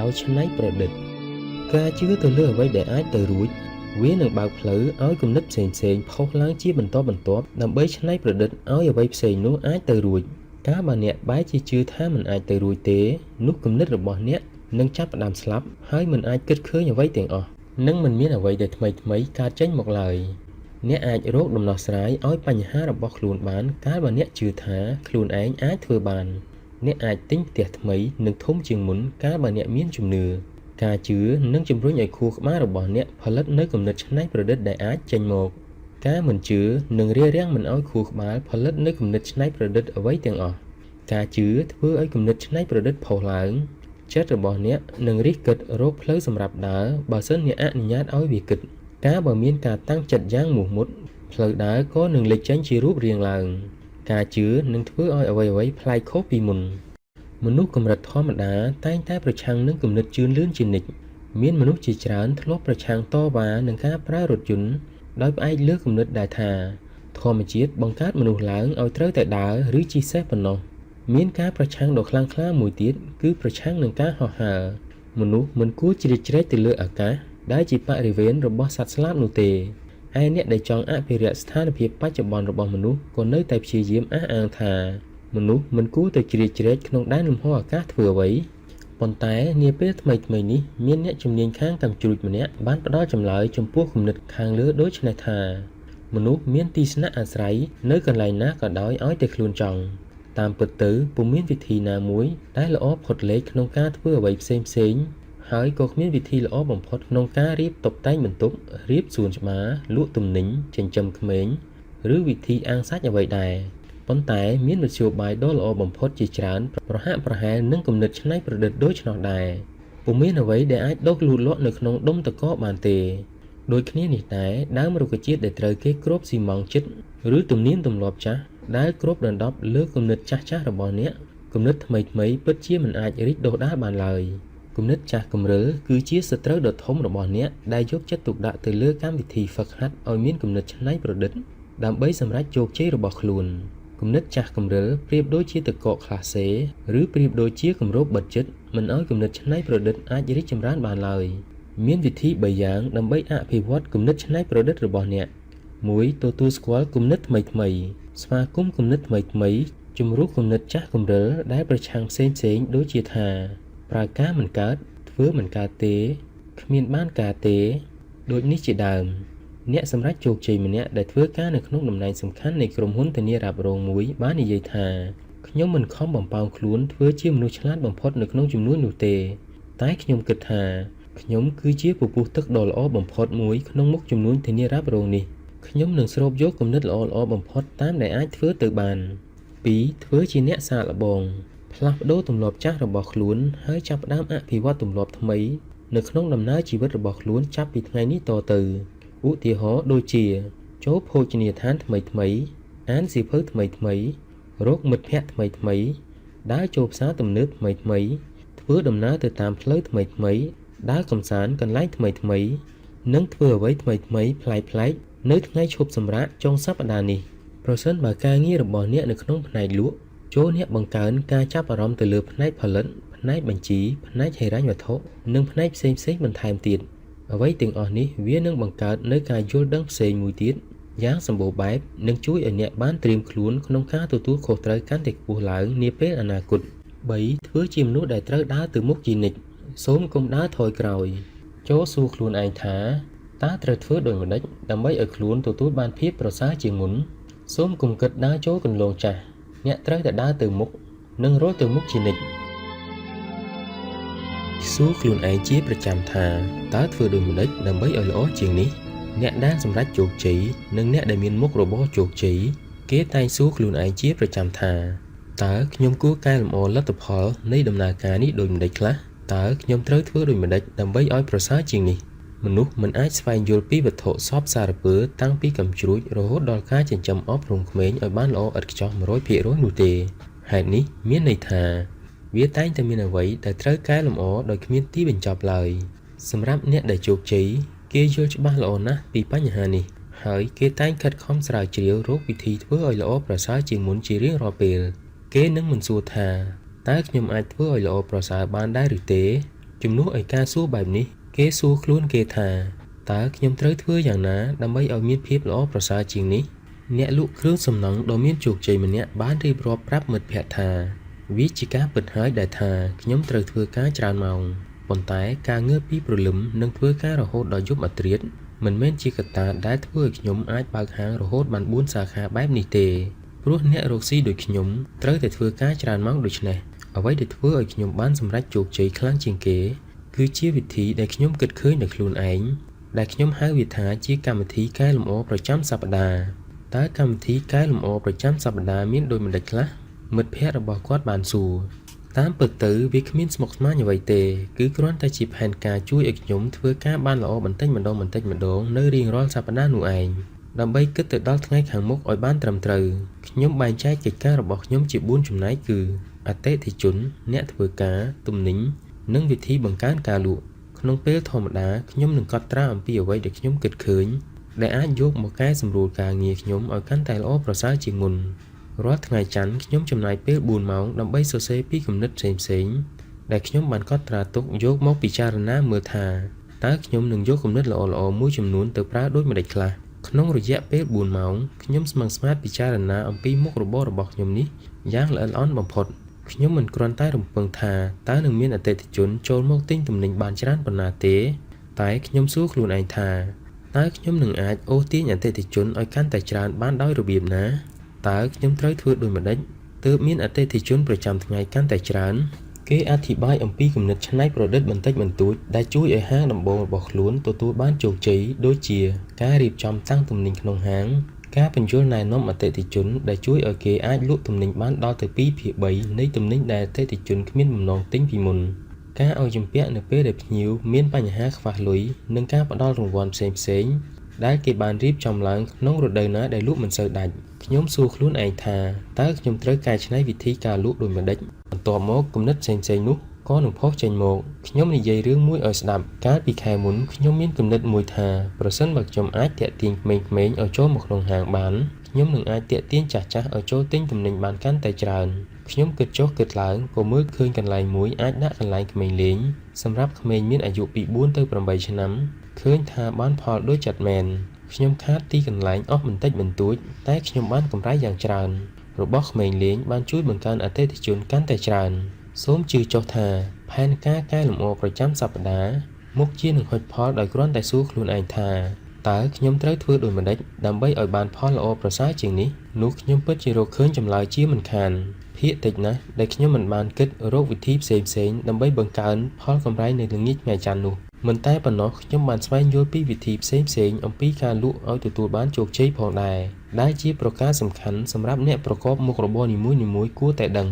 ដោយច្នៃប្រឌិតការជឿទៅលើអ្វីដែលអាចទៅរួចវានឹងបើកផ្លូវឲ្យគំនិតផ្សេងៗផុសឡើងជាបន្តបន្ទាប់ដើម្បីច្នៃប្រឌិតឲ្យអ្វីផ្សេងនោះអាចទៅរួចកាលបើអ្នកបែរជាជឿថាមិនអាចទៅរួចទេនោះគំនិតរបស់អ្នកនឹងចាប់ផ្ដើមស្លាប់ហើយមិនអាចគិតឃើញអ្វីទាំងអស់និងមិនមានអ្វីដែលថ្មីៗកើតចេញមកឡើយអ្នកអាចរកដំណោះស្រាយឲ្យបញ្ហារបស់ខ្លួនបានកាលបើអ្នកជឿថាខ្លួនឯងអាចធ្វើបានអ្នកអាចទិញផ្ទះថ្មីនិងធំជាងមុនកាលបើអ្នកមានជំនឿការជឿនឹងជំរុញឲ្យខួរក្បាលរបស់អ្នកផលិតនូវគំនិតច្នៃប្រឌិតដែលអាចចេញមកការមិនជឿនឹងរារាំងមិនឲ្យខួរក្បាលផលិតនូវគំនិតច្នៃប្រឌិតអ្វីទាំងអស់ការជឿធ្វើឲ្យគំនិតច្នៃប្រឌិតផុសឡើងចិត្តរបស់អ្នកនឹងរិះគិតរកផ្លូវសម្រាប់ដើរបើសិនអ្នកអនុញ្ញាតឲ្យវាគិតកាលបើមានការតាំងចិត្តយ៉ាងមោះមុតផ្លូវដើរក៏នឹងលេចចេញជារូបរាងឡើងការជឿនឹងធ្វើឲ្យអ្វីៗប្លែកខុសពីមុនមនុស្សកម្រិតធម្មតាតែងតែប្រឆាំងនឹងគំនិតជឿនលឿនជានិច្ចមានមនុស្សជាច្រើនធ្លាប់ប្រឆាំងតវ៉ានឹងការប្រើរថយន្តដោយផ្អែកលើគំនិតដែលថាធម្មជាតិបង្កើតមនុស្សឡើងឲ្យត្រូវតែដើរឬជិះសេះប៉ុណ្ណោះមានការប្រឆាំងដ៏ខ្លាំងក្លាមួយទៀតគឺប្រឆាំងនឹងការហោះហើរមនុស្សមិនគួរជ្រៀតជ្រែកទៅលើអាកាសដែលជាបរិវេណរបស់សត្វស្លាបនោះទេឯអ្នកដែលចង់អភិរក្សស្ថានភាពបច្ចុប្បន្នរបស់មនុស្សក៏នៅតែព្យាយាមអះអាងថាមនុស្សមិនគួរទៅជ្រៀតជ្រែកក្នុងដែនលំហអាកាសធ្វើអ្វីប៉ុន្តែនាពេលថ្មីៗនេះមានអ្នកជំនាញខាងកាំជ្រួចម្នាក់បានផ្ដល់ចម្លើយចំពោះគំនិតខាងលើដូចនេះថាមនុស្សមានទីស្នាក់អាស្រ័យនៅកន្លែងណាក៏ដោយឲ្យតែខ្លួនចង់តាមពិតទៅពុំមានវិធីណាមួយដែលល្អផុតលេខក្នុងការធ្វើអ្វីផ្សេងៗហើយក៏គ្មានវិធីល្អបំផុតក្នុងការរៀបតុបតែងបន្ទប់រៀបសួនច្បារលក់ទំនិញចិញ្ចឹមក្មេងឬវិធីអាំងសាច់អ្វីដែរប៉ុន្តែមានមធ្យោបាយដ៏ល្អបំផុតជាច្រើនប្រហាក់ប្រហែលនឹងគំនិតច្នៃប្រឌិតដូច្នោះដែរពុំមានអ្វីដែលអាចដុះលូតលាស់នៅក្នុងដុំទឹកកកបានទេដូចគ្នានេះដែរដើមរុក្ខជាតិដែលត្រូវគេគ្របស៊ីម៉ងត៍ជិតឬទំនៀមទម្លាប់ចាស់ដែលគ្របដណ្ដប់លើគំនិតចាស់ៗរបស់អ្នកគំនិតថ្មីៗពិតជាមិនអាចរីកដុះដាលបានឡើយគំនិតចាស់គំរិលគឺជាសត្រូវដ៏ធំរបស់អ្នកដែលយកចិត្តទុកដាក់ទៅលើកម្មវិធីហ្វឹកហាត់ឲ្យមានគំនិតច្នៃប្រឌិតដើម្បីសម្រេចជោគជ័យរបស់ខ្លួនគំនិតចាស់គំរិលប្រៀបដូចជាទឹកកកក្លាសេឬប្រៀបដូចជាគម្របបិទជិតមិនឲ្យគំនិតច្នៃប្រឌិតអាចរីកចម្រើនបានឡើយមានវិធី3យ៉ាងដើម្បីអភិវឌ្ឍគំនិតច្នៃប្រឌិតរបស់អ្នក1ទទួលស្គាល់គំនិតថ្មីៗស្វាគមន៍គំនិតថ្មីៗជំរុះគំនិតចាស់គំរិលដែលប្រឆាំងផ្សេងៗដូចជាថាប្រើការមិនកើតធ្វើមិនកើតទេគ្មានបានការទេដូចនេះជាដើមអ្នកសម្រេចជោគជ័យម្នាក់ដែលធ្វើការនៅក្នុងតំណែងសំខាន់នៃក្រុមហ៊ុនធានារ៉ាប់រងមួយបាននិយាយថាខ្ញុំមិនខំបំផោងខ្លួនធ្វើជាមនុស្សឆ្លាតបំផុតនៅក្នុងជំនួញនោះទេតែខ្ញុំគិតថាខ្ញុំគឺជាពពុះទឹកដ៏ល្អបំផុតមួយក្នុងមុខជំនួញធានារ៉ាប់រងនេះខ្ញុំនឹងស្រូបយកគំនិតល្អៗបំផុតតាមដែលអាចធ្វើទៅបាន2ធ្វើជាអ្នកសាកល្បងផ្លាស់ប្ដូរទម្លាប់ចាស់របស់ខ្លួនហើយចាប់ផ្ដើមអភិវឌ្ឍទម្លាប់ថ្មីនៅក្នុងដំណើរជីវិតរបស់ខ្លួនចាប់ពីថ្ងៃនេះតទៅឧទាហរណ៍ដូចជាចូលភោជនីយដ្ឋានថ្មីៗអានសៀវភៅថ្មីៗរកមិត្តភ័ក្តិថ្មីៗដើរចូលផ្សារទំនើបថ្មីៗធ្វើដំណើរទៅតាមផ្លូវថ្មីៗដើរកម្សាន្តកន្លែងថ្មីៗនិងធ្វើអ្វីថ្មីៗប្លែកៗនៅថ្ងៃឈប់សម្រាកចុងសប្តាហ៍នេះប្រសិនបើការងាររបស់អ្នកនៅក្នុងផ្នែកលក់ចូលអ្នកបង្កើនការចាប់អារម្មណ៍ទៅលើផ្នែកផលិតផ្នែកបញ្ជីផ្នែកហិរញ្ញវត្ថុនិងផ្នែកផ្សេងៗបន្ថែមទៀតអ្វីទាំងអស់នេះវានឹងបង្កើតនូវការយល់ដឹងផ្សេងមួយទៀតយ៉ាងសម្បូរបែបនិងជួយឲ្យអ្នកបានត្រៀមខ្លួនក្នុងការទទួលខុសត្រូវកាន់តែខ្ពស់ឡើងនាពេលអនាគត3ធ្វើជាមនុស្សដែលត្រូវដើរទៅមុខជានិច្ចសូមកុំដើរថយក្រោយចូលសួរខ្លួនឯងថាតើត្រូវធ្វើដូចម្តេចដើម្បីឲ្យខ្លួនទទួលបានភាពប្រសើរជាងមុនសូមកុំគិតដើរចូលគន្លងចាស់អ្នកត្រូវតែដើរទៅមុខនិងរលទៅមុខជានិច្ចសួរខ្លួនឯងជាប្រចាំថាតើធ្វើដូចម្តេចដើម្បីឲ្យល្អជាងនេះអ្នកដែលសម្រេចជោគជ័យនិងអ្នកដែលមានមុខរបរជោគជ័យគេតែងសួរខ្លួនឯងជាប្រចាំថាតើខ្ញុំគួរកែលម្អលទ្ធផលនៃដំណើរការនេះដូចម្តេចខ្លះតើខ្ញុំត្រូវធ្វើដូចម្តេចដើម្បីឲ្យប្រសើរជាងនេះមនុស្សមិនអាចស្វែងយល់ពីវត្ថុសពសារពើតាំងពីកាំជ្រួចរហូតដល់ការចិញ្ចឹមអប់រំក្មេងឲ្យបានល្អឥតខ្ចោះ100%នោះទេហេតុនេះមានន័យថាវាតែងតែមានអ្វីដែលត្រូវកែលម្អដោយគ្មានទីបញ្ចប់ឡើយសម្រាប់អ្នកដែលជោគជ័យគេយល់ច្បាស់ល្អណាស់ពីបញ្ហានេះហើយគេតែងខិតខំស្រាវជ្រាវរកវិធីធ្វើឲ្យល្អប្រសើរជាងមុនជារៀងរាល់ពេលគេនឹងមិនសួរថាតើខ្ញុំអាចធ្វើឲ្យល្អប្រសើរបានដែរឬទេ ជំនួសឲ្យការសួរបែបនេះគេសួរខ្លួនគេថាតើខ្ញុំត្រូវធ្វើយ៉ាងណាដើម្បីឲ្យមានភាពល្អប្រសើរជាងនេះអ្នកលក់គ្រឿងសំណង់ដ៏មានជោគជ័យម្នាក់បានរៀបរាប់ប្រាប់មិត្តភក្តិថាវាជាការពិតហើយដែលថាខ្ញុំត្រូវធ្វើការច្រើនម៉ោងប៉ុន្តែការងើបពីព្រលឹមនិងធ្វើការរហូតដល់យប់អាធ្រាត្រមិនមែនជាកត្តាដែលធ្វើឲ្យខ្ញុំអាចបើកហាងរហូតបាន4សាខាបែបនេះទេព្រោះអ្នករកស៊ីដូចខ្ញុំត្រូវតែធ្វើការច្រើនម៉ោងដូច្នេះអ្វីដែលធ្វើឲ្យខ្ញុំបានសម្រេចជោគជ័យខ្លាំងជាងគេគឺជាវិធីដែលខ្ញុំគិតឃើញដោយខ្លួនឯងដែលខ្ញុំហៅវាថាជាកម្មវិធីកែលម្អប្រចាំសប្តាហ៍តើកម្មវិធីកែលម្អប្រចាំសប្តាហ៍មានដូចម្តេចខ្លះមិត្តភ័ក្តិរបស់គាត់បានសួរតាមពិតទៅវាគ្មានស្មុគស្មាញអ្វីទេគឺគ្រាន់តែជាផែនការជួយឲ្យខ្ញុំធ្វើការបានល្អបន្តិចម្តងបន្តិចម្តងនៅរៀងរាល់សប្តាហ៍នោះឯងដើម្បីគិតទៅដល់ថ្ងៃខាងមុខឲ្យបានត្រឹមត្រូវខ្ញុំបែងចែកកិច្ចការរបស់ខ្ញុំជា4ចំណែកគឺអតិថិជនអ្នកធ្វើការទំនិញនិងវិធីបង្កើនការលក់ក្នុងពេលធម្មតាខ្ញុំនឹងកត់ត្រាអំពីអ្វីដែលខ្ញុំគិតឃើញដែលអាចយកមកកែសម្រួលការងារខ្ញុំឲ្យកាន់តែល្អប្រសើរជាងមុនរាល់ថ្ងៃច័ន្ទខ្ញុំចំណាយពេល4ម៉ោងដើម្បីសរសេរពីគំនិតផ្សេងៗដែលខ្ញុំបានកត់ត្រាទុកយកមកពិចារណាមើលថាតើខ្ញុំនឹងយកគំនិតល្អៗមួយចំនួនទៅប្រើដូចម្តេចខ្លះក្នុងរយៈពេល4ម៉ោងខ្ញុំស្មឹងស្មាតពិចារណាអំពីមុខរបររបស់ខ្ញុំនេះយ៉ាងល្អិតល្អន់បំផុតខ្ញុំមិនគ្រាន់តែរំពឹងថាតើនឹងមានអតិថិជនចូលមកទិញទំនិញបានច្រើនប៉ុណ្ណាទេតែខ្ញុំសួរខ្លួនឯងថាតើខ្ញុំនឹងអាចអូសទាញអតិថិជនឲ្យកាន់តែច្រើនបានដោយរបៀបណាតើខ្ញុំត្រូវធ្វើដូចម្តេចទើបមានអតិថិជនប្រចាំថ្ងៃកាន់តែច្រើនគេអធិប្បាយអំពីគំនិតច្នៃប្រឌិតបន្តិចបន្តួចដែលជួយឲ្យហាងដំបូងរបស់ខ្លួនទទួលបានជោគជ័យដូចជាការរៀបចំតាំងទំនិញក្នុងហាងការពន្យល់ណែនាំអតិថិជនដែលជួយឲ្យគេអាចលក់ទំនិញបានដល់ទៅ2/3នៃទំនិញដែលអតិថិជនគ្មានបំណងទិញពីមុនការឲ្យជំពាក់នៅពេលដែលភ្ញៀវមានបញ្ហាខ្វះលុយនិងការផ្ដល់រង្វាន់ផ្សេងៗដែលគេបានរៀបចំឡើងក្នុងរដូវណាដែលលក់មិនសូវដាច់ខ្ញុំសួរខ្លួនឯងថាតើខ្ញុំត្រូវកែច្នៃវិធីការលក់ដូចម្តេចបន្ទាប់មកគំនិតផ្សេងៗនោះក៏នឹងផុសចេញមកខ្ញុំនិយាយរឿងមួយឲ្យស្ដាប់កាលពីខែមុនខ្ញុំមានគំនិតមួយថាប្រសិនបើខ្ញុំអាចទាក់ទាញក្មេងៗឲ្យចូលមកក្នុងហាងបានខ្ញុំនឹងអាចទាក់ទាញចាស់ៗឲ្យចូលទិញទំនិញបានកាន់តែច្រើនខ្ញុំគិតចុះគិតឡើងក៏មើលឃើញកន្លែងមួយអាចដាក់កន្លែងក្មេងលេងសម្រាប់ក្មេងមានអាយុពី4ទៅ8ឆ្នាំឃើញថាបានផលដូចចិត្តមែនខ្ញុំខាតទីកន្លែងអស់បន្តិចបន្តួចតែខ្ញុំបានកម្រៃយ៉ាងច្រើនរបស់ក្មេងលេងបានជួយបង្កើនអតិថិជនកាន់តែច្រើនសូមជឿចុះថាផែនការកែលម្អប្រចាំសប្តាហ៍មុខជានឹងហុចផលដោយគ្រាន់តែសួរខ្លួនឯងថាតើខ្ញុំត្រូវធ្វើដូចម្តេចដើម្បីឲ្យបានផលល្អប្រសើរជាងនេះនោះខ្ញុំពិតជារកឃើញចម្លើយជាមិនខានភាគតិចណាស់ដែលខ្ញុំមិនបានគិតរកវិធីផ្សេងៗដើម្បីបង្កើនផលកម្រៃនៅល្ងាចថ្ងៃច័ន្ទនោះមិនតែប៉ុណ្ណោះខ្ញុំបានស្វែងយល់ពីវិធីផ្សេងៗអំពីការលក់ឲ្យទទួលបានជោគជ័យផងដែរដែលជាប្រការសំខាន់សម្រាប់អ្នកប្រកបមុខរបរនីមួយៗគួរតែដឹង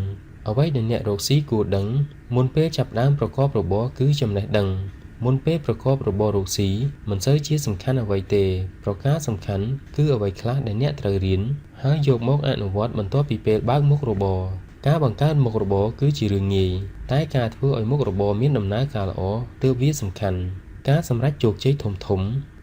អ្វីដែលអ្នករកស៊ីគួរដឹងមុនពេលចាប់ផ្ដើមប្រកបរបរគឺចំណេះដឹងមុនពេលប្រកបរបររកស៊ីមិនសូវជាសំខាន់អ្វីទេប្រការសំខាន់គឺអ្វីខ្លះដែលអ្នកត្រូវរៀនហើយយកមកអនុវត្តបន្ទាប់ពីពេលបើកមុខរបរការបង្កើតមុខរបរគឺជារឿងងាយតែការធ្វើឲ្យមុខរបរមានដំណើរការល្អទើបវាសំខាន់ការសម្រេចជោគជ័យធំៗ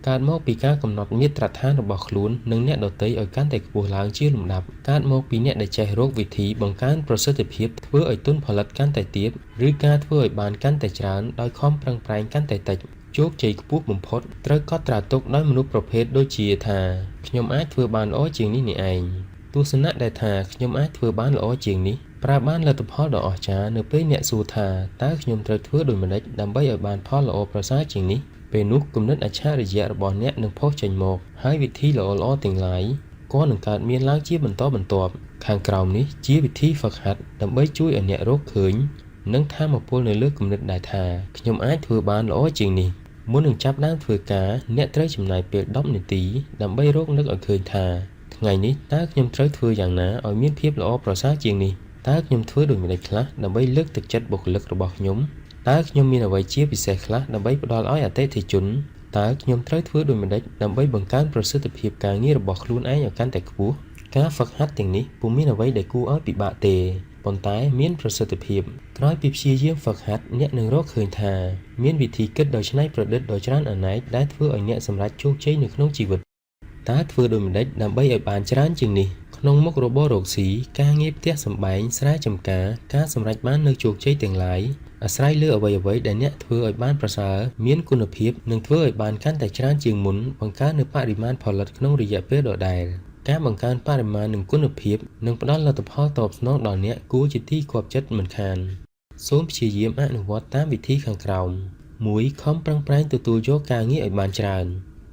កើតមកពីការកំណត់មាត្រដ្ឋានរបស់ខ្លួននិងអ្នកដទៃឲ្យកាន់តែខ្ពស់ឡើងជាលំដាប់កើតមកពីអ្នកដែលចេះរកវិធីបង្កើនប្រសិទ្ធភាពធ្វើឲ្យទុនផលិតកាន់តែទាបឬការធ្វើឲ្យបានកាន់តែច្រើនដោយខំប្រឹងប្រែងកាន់តែតិចជោគជ័យខ្ពស់បំផុតត្រូវកត់ត្រាទុកដោយមនុស្សប្រភេទដូចជាថាខ្ញុំអាចធ្វើបានល្អជាងនេះនេះឯងទស្សនៈដែលថាខ្ញុំអាចធ្វើបានល្អជាងនេះប្រើបានលទ្ធផលដ៏អស្ចារ្យនៅពេលអ្នកសួរថាតើខ្ញុំត្រូវធ្វើដូចម្តេចដើម្បីឲ្យបានផលល្អប្រសើរជាងនេះពេលនោះគំនិតអច្ឆរិយៈរបស់អ្នកនឹងផុសចេញមកហើយវិធីល្អៗទាំងឡាយក៏នឹងកើតមានឡើងជាបន្តបន្ទាប់ខាងក្រោមនេះជាវិធីហ្វឹកហាត់ដើម្បីជួយឲ្យអ្នករកឃើញនិងថាមពលនៅលើគំនិតដែលថាខ្ញុំអាចធ្វើបានល្អជាងនេះមុននឹងចាប់ដើមធ្វើការអ្នកត្រូវចំណាយពេល10នាទីដើម្បីរកនឹកឲ្យឃើញថាថ្ងៃនេះតើខ្ញុំត្រូវធ្វើយ៉ាងណាឲ្យមានភាពល្អប្រសើរជាងនេះតើខ្ញុំធ្វើដូចម្តេចខ្លះដើម្បីលើកទឹកចិត្តបុគ្គលិករបស់ខ្ញុំតើខ្ញុំមានអ្វីជាពិសេសខ្លះដើម្បីផ្ដល់ឲ្យអតិថិជនតើខ្ញុំត្រូវធ្វើដូចម្តេចដើម្បីបង្កើនប្រសិទ្ធភាពការងាររបស់ខ្លួនឯងឲ្យកាន់តែខ្ពស់ការហ្វឹកហាត់ទាំងនេះពុំមានអ្វីដែលគួរឲ្យពិបាកទេប៉ុន្តែមានប្រសិទ្ធភាពក្រោយពីព្យាយាមហ្វឹកហាត់អ្នកនឹងរកឃើញថាមានវិធីគិតដ៏ច្នៃប្រឌិតដ៏ច្រើនអនេកដែលធ្វើឲ្យអ្នកសម្រេចជោគជ័យនៅក្នុងជីវិតតើធ្វើដូចម្តេចដើម្បីឲ្យបានច្រើនជាងនេះក្នុងមុខរបររកស៊ីការងារផ្ទះសម្បែងស្រែចម្ការការសម្រេចបាននូវជោគជ័យទាំងឡាយ អាស្រ័យលើអ្វីៗដែលអ្នកធ្វើឲ្យបានប្រសើរមានគុណភាពនិងធ្វើឲ្យបានកាន់តែច្រើនជាងមុនបង្កើននូវបរិមាណផលិតក្នុងរយៈពេលដដែលការបង្កើនបរិមាណនិងគុណភាពនឹងផ្ដល់លទ្ធផលតបស្នងដល់អ្នកគួរជាទីគាប់ចិត្តមិនខានសូមព្យាយាមអនុវត្តតាមវិធីខាងក្រោម1ខំប្រឹងប្រែងទទួលយកការងារឲ្យបានច្រើន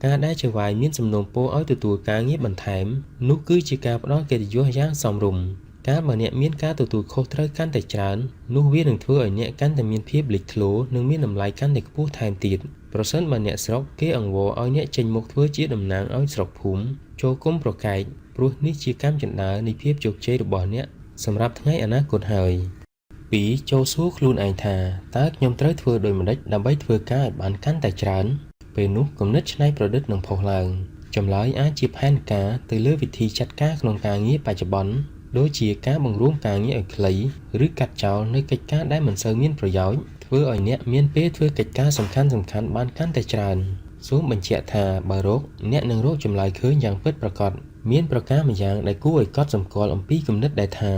ការដែលចៅហ្វាយមានសំណូមពរឲ្យទទួលការងារបន្ថែមនោះគឺជាការផ្ដល់កិត្តិយសយ៉ាងសមរម្យកាលបើអ្នកមានការទទួលខុសត្រូវកាន់តែច្រើននោះវានឹងធ្វើឲ្យអ្នកកាន់តែមានភាពលេចធ្លោនិងមានតម្លៃកាន់តែខ្ពស់ថែមទៀតប្រសិនបើអ្នកស្រុកគេអង្វរឲ្យអ្នកចេញមុខធ្វើជាតំណាងឲ្យស្រុកភូមិចូលគុំប្រកែកព្រោះនេះជាកម្មជណ្ដើរនៃភាពជោគជ័យរបស់អ្នកសម្រាប់ថ្ងៃអនាគតហើយ2ចូលសួរខ្លួនឯងថាតើខ្ញុំត្រូវធ្វើដូចម្តេចដើម្បីធ្វើការឲ្យបានកាន់តែច្រើនពេលនោះគំនិតច្នៃប្រឌិតនឹងផុសឡើងចម្លើយអាចជាផែនការទៅលើវិធីចាត់ការក្នុងការងារបច្ចុប្បន្នដូចជាការបង្រួមការងារឲ្យខ្លីឬកាត់ចោលនូវកិច្ចការដែលមិនសូវមានប្រយោជន៍ធ្វើឲ្យអ្នកមានពេលធ្វើកិច្ចការសំខាន់ៗបានកាន់តែច្រើនសូមបញ្ជាក់ថាបើរកអ្នកនឹងរកចម្លើយឃើញយ៉ាងពិតប្រាកដមានប្រការម្យ៉ាងដែលគួរឲ្យកត់សម្គាល់អំពីគំនិតដែលថា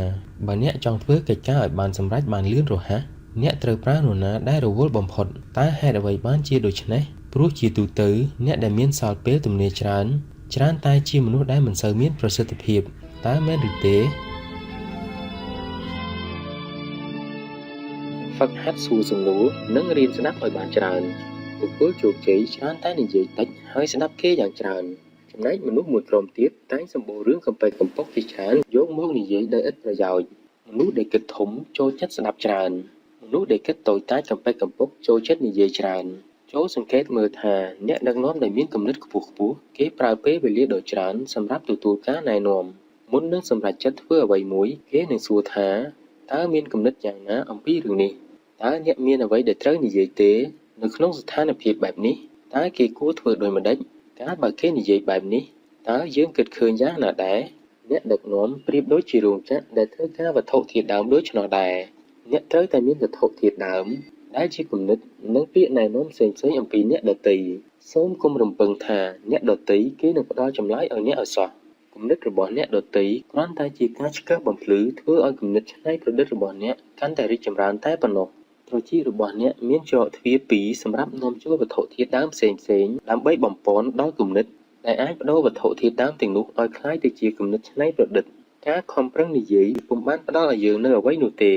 បើអ្នកចង់ធ្វើកិច្ចការឲ្យបានសម្រេចបានលឿនរហ័សអ្នកត្រូវប្រើនរណាដែលរវល់បំផុតតើហេតុអ្វីបានជាដូច្នេះព្រោះជាទូទៅអ្នកដែលមានសល់ពេលទំនេរច្រើនច្រើនតែជាមនុស្សដែលមិនសូវមានប្រសិទ្ធភាពតើមែនឬទេហ្វឹកហាត់សួរសំណួរនិងរៀនស្ដាប់ឲ្យបានច្រើនបុគ្គលជោគជ័យច្រើនតែនិយាយតិចហើយស្ដាប់គេយ៉ាងច្រើនចំណែកមនុស្សមួយក្រុមទៀតតែងសម្បូររឿងកំប៉ិកកំប៉ុកជាច្រើនយកមកនិយាយដោយឥតប្រយោជន៍មនុស្សដែលគិតធំចូលចិត្តស្ដាប់ច្រើនមនុស្សដែលគិតតូចតាចកំប៉ិកកំប៉ុកចូលចិត្តនិយាយច្រើនចូលសង្កេតមើលថាអ្នកដឹកនាំដែលមានគំនិតខ្ពស់ៗគេប្រើពេលវេលាដ៏ច្រើនសម្រាប់ទទួលការណែនាំមុននឹងសម្រេចចិត្តធ្វើអ្វីមួយគេនឹងសួរថាតើមានគំនិតយ៉ាងណាអំពីរឿងនេះតើអ្នកមានអ្វីដែលត្រូវនិយាយទេនៅក្នុងស្ថានភាពបែបនេះតើគេគួរធ្វើដូចម្តេចកាលបើគេនិយាយបែបនេះតើយើងគិតឃើញយ៉ាងណាដែរអ្នកដឹកនាំប្រៀបដូចជារោងចក្រដែលត្រូវការវត្ថុធាតុដើមដូច្នោះដែរអ្នកត្រូវតែមានវត្ថុធាតុដើមដែលជាគំនិតនិងពាក្យណែនាំផ្សេងៗអំពីអ្នកដទៃសូមកុំរំពឹងថាអ្នកដទៃគេនឹងផ្ដល់ចម្លើយឲ្យអ្នកឲ្យសោះគំនិតរបស់អ្នកដទៃគ្រាន់តែជាការឆ្កឹះបំភ្លឺធ្វើឲ្យគំនិតច្នៃប្រឌិតរបស់អ្នកកាន់តែរីកចម្រើនតែប៉ុណ្ណោះត្រចៀករបស់អ្នកមានច្រកទ្វារពីរសម្រាប់នាំចូលវត្ថុធាតុដើមផ្សេងៗដើម្បីបំប៉នដល់គំនិតដែលអាចប្ដូរវត្ថុធាតុដើមទាំងនោះឲ្យក្លាយទៅជាគំនិតច្នៃប្រឌិតការខំប្រឹងនិយាយពុំបានផ្ដល់ឲ្យយើងនូវអ្វីនោះទេ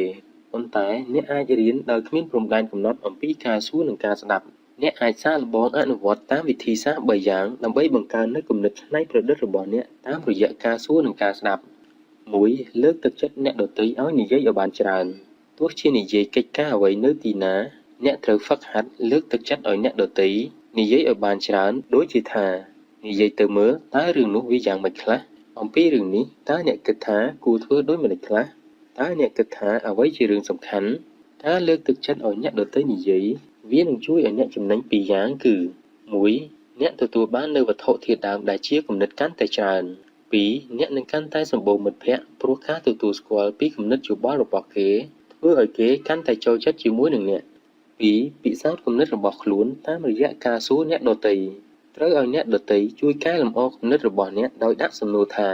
ប៉ុន្តែអ្នកអាចរៀនដោយគ្មានព្រំដែនកំណត់អំពីការសួរនិងការស្ដាប់អ្នកអាចសាកល្បងអនុវត្តតាមវិធីសាស្ត្រ3យ៉ាងដើម្បីបង្កើននូវគំនិតច្នៃប្រឌិតរបស់អ្នកតាមរយៈការសួរនិងការស្ដាប់1លើកទឹកចិត្តអ្នកដទៃឲ្យនិយាយឲ្យបានច្រើនទោះជានិយាយកិច្ចការអ្វីនៅទីណាអ្នកត្រូវហ្វឹកហាត់លើកទឹកចិត្តឲ្យអ្នកដទៃនិយាយឲ្យបានច្រើនដូចជាថានិយាយទៅមើលតើរឿងនោះវាយ៉ាងម៉េចខ្លះអំពីរឿងនេះតើអ្នកគិតថាគួរធ្វើដូចម្តេចខ្លះតើអ្នកគិតថាអ្វីជារឿងសំខាន់ការលើកទឹកចិត្តឲ្យអ្នកដទៃនិយាយវានឹងជួយឲ្យអ្នកចំណេញពីរយ៉ាងគឺ1អ្នកទទួលបាននូវវត្ថុធាតុដើមដែលជាគំនិតកាន់តែច្រើន2អ្នកនឹងកាន់តែសម្បូរមិត្តភក្តិព្រោះការទទួលស្គាល់ពីគំនិតយោបល់របស់គេធ្វើឲ្យគេកាន់តែចូលចិត្តជាមួយនឹងអ្នក2ពិសោធន៍គំនិតរបស់ខ្លួនតាមរយៈការសួរអ្នកដទៃត្រូវឲ្យអ្នកដទៃជួយកែលម្អគំនិតរបស់អ្នកដោយដាក់សំណួរថា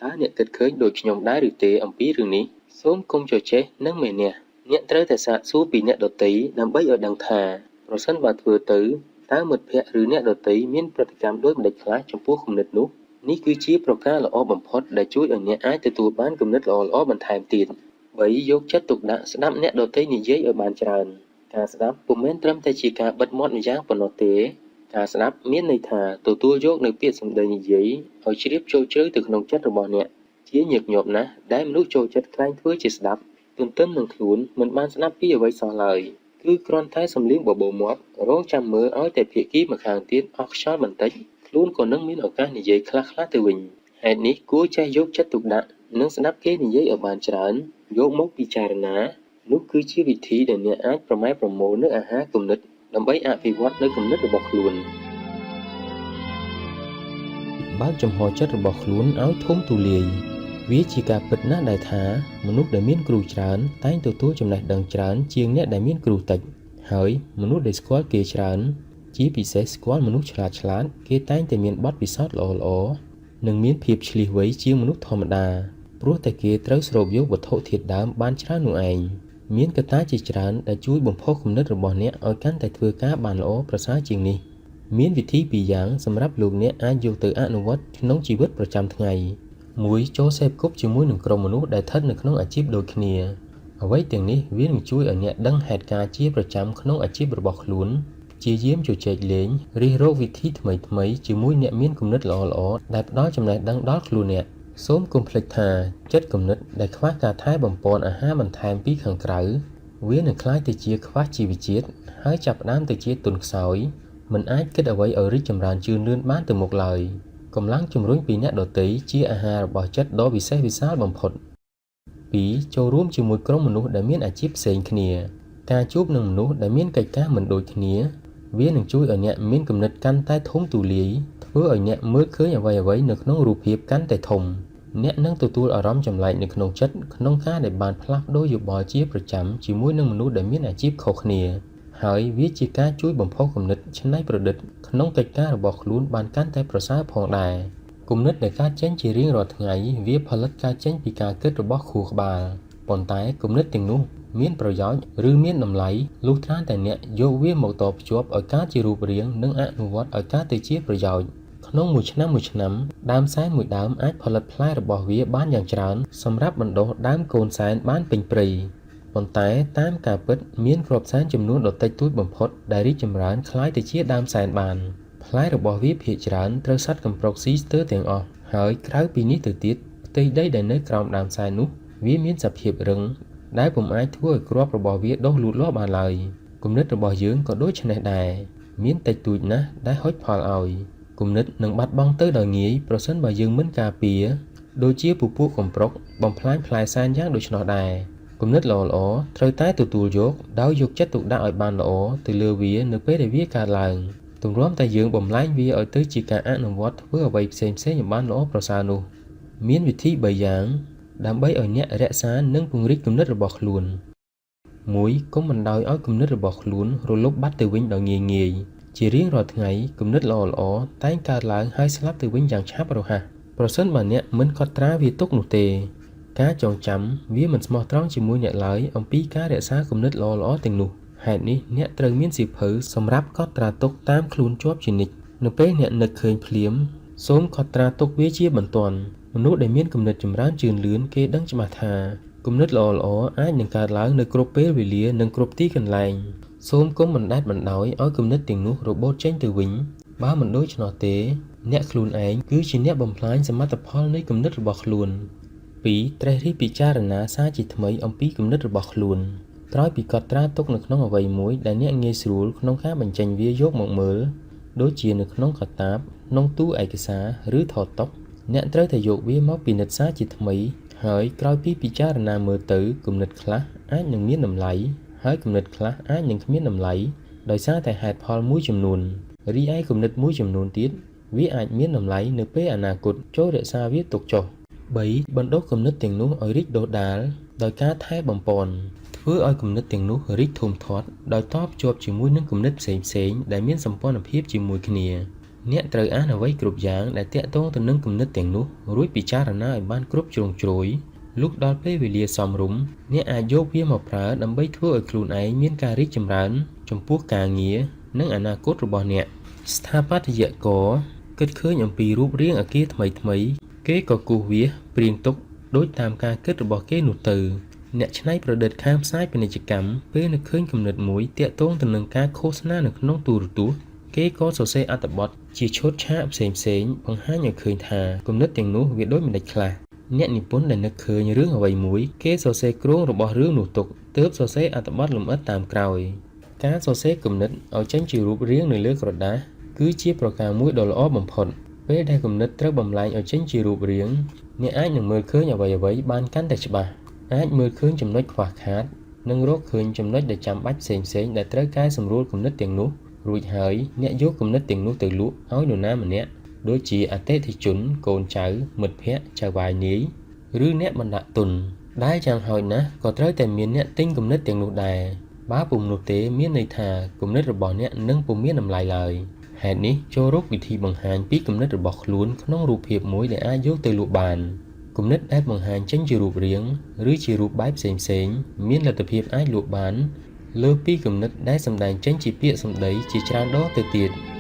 តើអ្នកគិតឃើញដូចខ្ញុំដែរឬទេអំពីរឿងនេះសូមកុំចចេសនិងមេនះអ្នកត្រូវតែសាកសួរពីអ្នកដទៃដើម្បីឲ្យដឹងថាប្រសិនបើធ្វើទៅតើមិត្តភក្តិឬអ្នកដទៃមានប្រតិកម្មដូចម្តេចខ្លះចំពោះគំនិតនោះនេះគឺជាប្រការល្អបំផុតដែលជួយឲ្យអ្នកអាចទទួលបានគំនិតល្អៗបន្ថែមទៀត3យកចិត្តទុកដាក់ស្ដាប់អ្នកដទៃនិយាយឲ្យបានច្រើនការស្ដាប់ពុំមែនត្រឹមតែជាការបិទមាត់ម្យ៉ាងប៉ុណ្ណោះទេការស្ដាប់មានន័យថាទទួលយកនូវពាក្យសម្ដីនិយាយឲ្យជ្រាបចូលជ្រៅទៅក្នុងចិត្តរបស់អ្នកជាញឹកញាប់ណាស់ដែលមនុស្សចូលចិត្តក្លែងធ្វើជាស្ដាប់ទន្ទឹមនឹងខ្លួនមិនបានស្ដាប់ពីអ្វីសោះឡើយគឺគ្រាន់តែសំលៀងបបោមាត់រងចាំមើលឲ្យតែភាគីម្ខាងទៀតអស់ខ្យល់បន្តិចខ្លួនក៏នឹងមានឱកាសនិយាយខ្លះៗទៅវិញហេតុនេះគួរចេះយកចិត្តទុកដាក់និងស្ដាប់គេនិយាយឲ្យបានច្រើនយកមកពិចារណានោះគឺជាវិធីដែលអ្នកអាចប្រមែប្រមូលនូវអាហារគំនិតដើម្បីអភិវឌ្ឍនូវគំនិតរបស់ខ្លួនបើកចំហចិត្តរបស់ខ្លួនឲ្យធំទូលាយវាជាការពិតណាស់ដែលថាមនុស្សដែលមានគ្រូច្រើនតែងទទួលចំណេះដឹងច្រើនជាងអ្នកដែលមានគ្រូតិចហើយមនុស្សដែលស្គាល់គេច្រើនជាពិសេសស្គាល់មនុស្សឆ្លាតៗគេតែងតែមានបទពិសោធន៍ល្អៗនិងមានភាពឈ្លាសវៃជាងមនុស្សធម្មតាព្រោះតែគេត្រូវស្រូបយកវត្ថុធាតុដើមបានច្រើននោះឯង មានកត្តាជាច្រើនដែលជួយបំផុសគំនិតរបស់អ្នកឲ្យកាន់តែធ្វើការបានល្អប្រសើរជាងនេះមានវិធីពីរយ៉ាងសម្រាប់លោកអ្នកអាចយកទៅអនុវត្តក្នុងជីវិតប្រចាំថ្ងៃមួយចូលសេពគប់ជាមួយនឹងក្រុមមនុស្សដែលស្ថិតនៅក្នុងអាជីពដូចគ្នាអ្វីទាំងនេះវានឹងជួយឲ្យអ្នកដឹងហេតុការណ៍ជាប្រចាំក្នុងអាជីពរបស់ខ្លួនព្យាយាមជជែកលេងរិះរកវិធីថ្មីៗជាមួយអ្នកមានគំនិតល្អៗដែលផ្ដល់ចំណេះដឹងដល់ខ្លួនអ្នកសូមកុំភ្លេចថាចិត្តគំនិតដែលខ្វះការថែបំប៉នអាហារបន្ថែមពីខាងក្រៅវានឹងក្លាយទៅជាខ្វះជីវជាតិហើយចាប់ផ្ដើមទៅជាទន់ខ្សោយមិនអាចគិតអ្វីឲ្យរីកចម្រើនជឿនលឿនបានទៅមុខឡើយកម្លាំងជំរុញពីអ្នកដទៃជាអាហាររបស់ចិត្តដ៏វិសេសវិសាលបំផុត2ចូលរួមជាមួយក្រុមមនុស្សដែលមានអាជីពផ្សេងគ្នាការជួបនឹងមនុស្សដែលមានកិច្ចការមិនដូចគ្នាវានឹងជួយឲ្យអ្នកមានគំនិតកាន់តែធំទូលាយធ្វើឲ្យអ្នកមើលឃើញអ្វីៗនៅក្នុងរូបភាពកាន់តែធំអ្នកនឹងទទួលអារម្មណ៍ចម្លែកនៅក្នុងចិត្តក្នុងការដែលបានផ្លាស់ប្ដូរយោបល់ជាប្រចាំជាមួយនឹងមនុស្សដែលមានអាជីពខុសគ្នាហើយវាជាការជួយបំផុសគំនិតច្នៃប្រឌិតក្នុងកិច្ចការរបស់ខ្លួនបានកាន់តែប្រសើរផងដែរគំនិតដែលកើតចេញជារៀងរាល់ថ្ងៃវាផលិតកើតចេញពីការគិតរបស់ខួរក្បាលប៉ុន្តែគំនិតទាំងនោះមានប្រយោជន៍ឬមានតម្លៃលុះត្រាតែអ្នកយកវាមកតភ្ជាប់ឲ្យកើតជារូបរាងនិងអនុវត្តឲ្យកើតទៅជាប្រយោជន៍ក្នុងមួយឆ្នាំមួយឆ្នាំដើមសែនមួយដើមអាចផលិតផ្លែរបស់វាបានយ៉ាងច្រើនសម្រាប់បណ្ដុះដើមកូនសែនបានពេញព្រៃប៉ុន្តែតាមការពិតមានគ្រាប់សែនចំនួនដ៏តិចតួចបំផុតដែលរីកចម្រើនក្លាយទៅជាដើមសែនបានផ្លែរបស់វាភាគច្រើនត្រូវសត្វកំប្រុកស៊ីស្ទើរទាំងអស់ហើយក្រៅពីនេះទៅទៀតផ្ទៃដីដែលនៅក្រោមដើមសែននោះវាមានសភាពរឹងដែលពុំអាចធ្វើឲ្យគ្រាប់របស់វាដុះលូតលាស់បានឡើយគំនិតរបស់យើងក៏ដូចនេះដែរមានតិចតួចណាស់ដែលហុចផលឲ្យគំនិតនឹងបាត់បង់ទៅដោយងាយប្រសិនបើយើងមិនការពារដូចជាពពួកកំប្រុកបំផ្លាញផ្លែសែនយ៉ាងដូច្នោះដែរគំនិតល្អៗត្រូវតែទទួលយកដោយយកចិត្តទុកដាក់ឲ្យបានល្អទៅលើវានៅពេលដែលវាកើតឡើងទម្រាំតែយើងបំលែងវាឲ្យទៅជាការអនុវត្តធ្វើអ្វីផ្សេងៗឲ្យបានល្អប្រសើរនោះមានវិធី3យ៉ាងដើម្បីឲ្យអ្នករក្សានិងពង្រីកគំនិតរបស់ខ្លួន1កុំបណ្ដោយឲ្យគំនិតរបស់ខ្លួនរលុបបាត់ទៅវិញដោយងាយងាយជារៀងរាល់ថ្ងៃគំនិតល្អៗតែងកើតឡើងហើយស្លាប់ទៅវិញយ៉ាងឆាប់រហ័សប្រសិនបើអ្នកមិនកត់ត្រាវាទុកនោះទេការចងចាំវាមិនស្មោះត្រង់ជាមួយអ្នកឡើយអំពីការរក្សាគំនិតល្អៗទាំងនោះហេតុនេះអ្នកត្រូវមានសៀវភៅសម្រាប់កត់ត្រាទុកតាមខ្លួនជាប់ជានិច្ចនៅពេលអ្នកនឹកឃើញភ្លាមសូមកត់ត្រាទុកវាជាបន្ទាន់មនុស្សដែលមានគំនិតចម្រើនជឿនលឿនគេដឹងច្បាស់ថាគំនិតល្អៗអាចនឹងកើតឡើងនៅគ្រប់ពេលវេលានិងគ្រប់ទីកន្លែងសូមកុំបណ្ដែតបណ្ដោយឲ្យគំនិតទាំងនោះរបូតចេញទៅវិញបើមិនដូច្នោះទេអ្នកខ្លួនឯងគឺជាអ្នកបំផ្លាញសមិទ្ធផលនៃគំនិតរបស់ខ្លួន2ត្រេះរិះពិចារណាសារជាថ្មីអំពីគំនិតរបស់ខ្លួនក្រោយពីកត់ត្រាទុកនៅក្នុងអ្វីមួយដែលអ្នកងាយស្រួលក្នុងការបញ្ចេញវាយកមកមើលដូចជានៅក្នុងកាតាបក្នុងទូឯកសារឬថតតុអ្នកត្រូវតែយកវាមកពិនិត្យសារជាថ្មីហើយក្រោយពីពិចារណាមើលទៅគំនិតខ្លះអាចនឹងមានតម្លៃហើយគំនិតខ្លះអាចនឹងគ្មានតម្លៃដោយសារតែហេតុផលមួយចំនួនរីឯគំនិតមួយចំនួនទៀតវាអាចមានតម្លៃនៅពេលអនាគតចូលរក្សាវាទុកចុះ3បណ្ដុះគំនិតទាំងនោះឲ្យរីកដុះដាលដោយការថែបំប៉នធ្វើឲ្យគំនិតទាំងនោះរីកធំធាត់ដោយតភ្ជាប់ជាមួយនឹងគំនិតផ្សេងៗដែលមានសម្ព័ន្ធភាពជាមួយគ្នាអ្នកត្រូវអានអ្វីគ្រប់យ៉ាងដែលទាក់ទងទៅនឹងគំនិតទាំងនោះរួចពិចារណាឲ្យបានគ្រប់ជ្រុងជ្រោយលុះដល់ពេលវេលាសមរម្យអ្នកអាចយកវាមកប្រើដើម្បីធ្វើឲ្យខ្លួនឯងមានការរីកចម្រើនចំពោះការងារនិងអនាគតរបស់អ្នកស្ថាបត្យករគិតឃើញអំពីរូបរាងអគារថ្មីៗគេក៏គូសវាសព្រាងទុកដូចតាមការគិតរបស់គេនោះទៅអ្នកច្នៃប្រឌិតខាងផ្សាយពាណិជ្ជកម្មពេលនឹកឃើញគំនិតមួយទាក់ទងទៅនឹងការឃោសនានៅក្នុងទូរទស្សន៍គេក៏សរសេរអត្ថបទជាឈុតឆាកផ្សេងៗបង្ហាញឲ្យឃើញថាគំនិតទាំងនោះវាដូចម្តេចខ្លះអ្នកនិពន្ធដែលនឹកឃើញរឿងអ្វីមួយគេសរសេរគ្រោងរបស់រឿងនោះទុកទើបសរសេរអត្ថបទលម្អិតតាមក្រោយការសរសេរគំនិតឲ្យចេញជារូបរាងនៅលើក្រដាសគឺជាប្រការមួយដ៏ល្អបំផុតពេលដែលគំនិតត្រូវបំលែងឲ្យចេញជារូបរាងអ្នកអាចនឹងមើលឃើញអ្វីៗបានកាន់តែច្បាស់អាចមើលឃើញចំណុចខ្វះខាតនិងរកឃើញចំណុចដែលចាំបាច់ផ្សេងៗដែលត្រូវកែសម្រួលគំនិតទាំងនោះរួចហើយអ្នកយកគំនិតទាំងនោះទៅលក់ឲ្យនរណាម្នាក់ដូចជាអតិថិជនកូនចៅមិត្តភ័ក្តិចៅហ្វាយនាយឬអ្នកបណ្ដាក់ទុនដែលយ៉ាងហោចណាស់ក៏ត្រូវតែមានអ្នកទិញគំនិតទាំងនោះដែរបើពុំនោះទេមានន័យថាគំនិតរបស់អ្នកនឹងពុំមានតម្លៃឡើយហេតុនេះចូលរកវិធីបង្ហាញពីគំនិតរបស់ខ្លួនក្នុងរូបភាពមួយដែលអាចយកទៅលក់បាន គំនិតដែលបង្ហាញចេញជារូបរាងឬជារូបបែបផ្សេងៗមានលទ្ធភាពអាចលក់បានលើសពីគំនិតដែលសម្ដែងចេញជាពាក្យសម្ដីជាច្រើនដងទៅទៀត។